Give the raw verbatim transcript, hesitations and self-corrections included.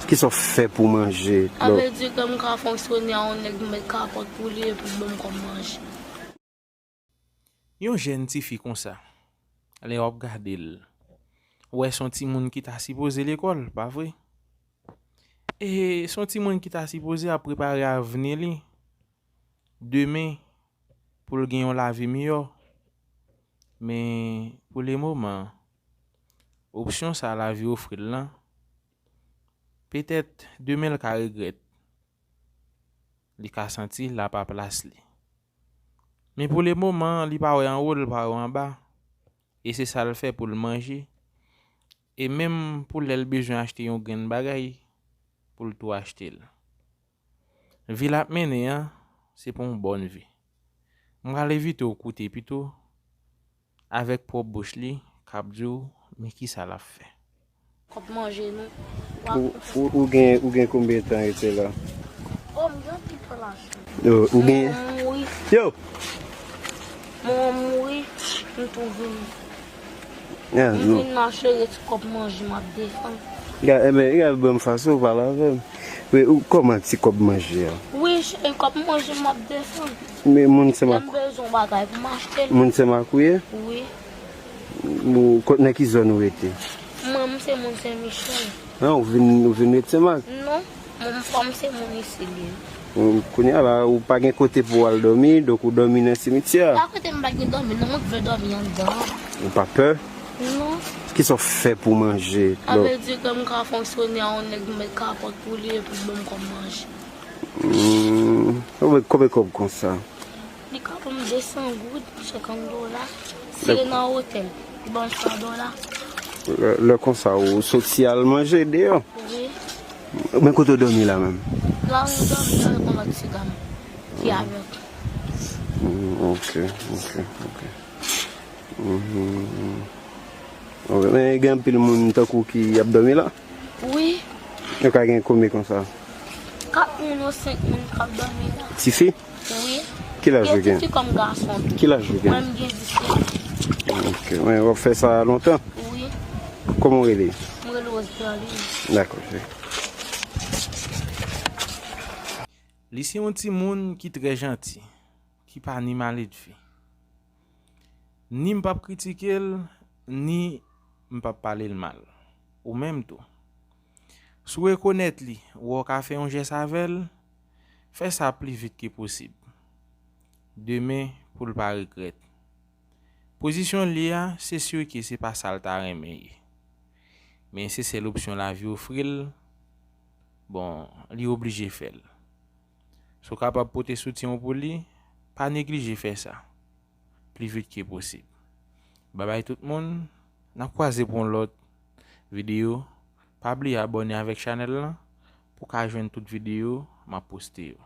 Kisa w fè pou manje? Sa vle di ke m ka fonksyone a yon nèg m met kapòt pou li epi l ban m kòb manje. Yon jèn tifi konsa, lè w ap gade l, ou wè s on timoun ki ta sipoze lekòl, pa vre? E s on timoun ki ta sipoze ap prepare avni li demen pou l gen yon lavi miyò. Men pou lemoman, opsyon sa lavi ofri l lan, petèt demen l ka regrèt. Li ka santi l ap a plas li. Men pou lemoman, li pa wè anwo, li pa wè anba. E se sa l fè pou l manje. E menm pou lè l bezwen achte yon grenn bagay, pou l tou achte l. Vi l ap mennen an, se pa yon bòn vi. M pral envite w koute pito avèk pwòp bouch li k ap di w men kisa l ap fè. Kòb manje nou. Ou, ou, ou gen, ou gen konbyen tan rete la? Oh, m gen anpil tan la. Ou, ou gen. Mwen mouri. Yo! Mwen mouri. M tou vini. Ya, M nou. Vin mache rete kòb manje m ap defann. Ya, enben, ya, ban m fason w pale avè m. Wi, ou kòman ti kòb manje a? Wi, cheri, kòb manje m ap defann. Men moun se Lè mak. M bezwen yon bagay pou m achte l. Moun se mak ou ye? Wi. Ou, kot, nan ki zòn ou rete? Mwen, m se moun Sen Michèl. Non, ou vin, ou vin ret Senmak? Non, mwen, m fò m se moun isi li. Ou, kounye a la, ou pa gen kote pou w al dòmi, donk ou dòmi nan simityè a. Pa kote m pa gen dòmi, non, mwen vle dòmi anndan. Ou pa pè? Non. Kisa w fè pou manje? Sa vle di ke m ka fonksyone a yon nèg m met kapòt pou li epi l ban m kòb manje. Hmm, konbyen, konbyen kòb konsa? Li ka ban m de san goud, senkant dola. Si e nan otèl, li ban m san dola. Lè, lè konsa, ou soti al manje deyò? Wi. Men kote w dòmi la menm? La, m dòmi avèk yon lòt ti gam ki avèk. Hmm, ok, ok, ok. Mhm. Ok, men gen anpil moun tankou ki ap dòmi la? Wi, Yo ka gen konbyen konsa? kat moun ou senk moun k ap dòmi la. Tifi? Wi. Ki laj ou Gen gen? tifi kòm gason tou. Ki laj ou gen? Mwen, m gen disèt. Ok, men w ap fè sa lontan? Wi. Kòman w rele? M rele Rose Berline. Dakò, cheri. Li se yon timoun ki trè janti, ki pa ni maledve. Ni m p ap kritike l, ni m p ap pale l mal. Ou menm tou. Si w rekonèt li, ou wè w ka fè yon jès avè l, fè sa pli vit ke posib. Demen, pou l pa regrèt. Pozisyon l ye a, se si ke se pa sa l ta renmen ye. Men se sèl opsyon lavi ofri l, bon, li oblije fè l. Si w kapab pote soutyen w pou li, pa neglije fè sa. Pli vit ke posib. Babay tout moun, n ap kwaze pou yon lòt videyo. Pa bliye abòne avèk chanèl lan pou w ka jwenn tout videyo m ap poste yo.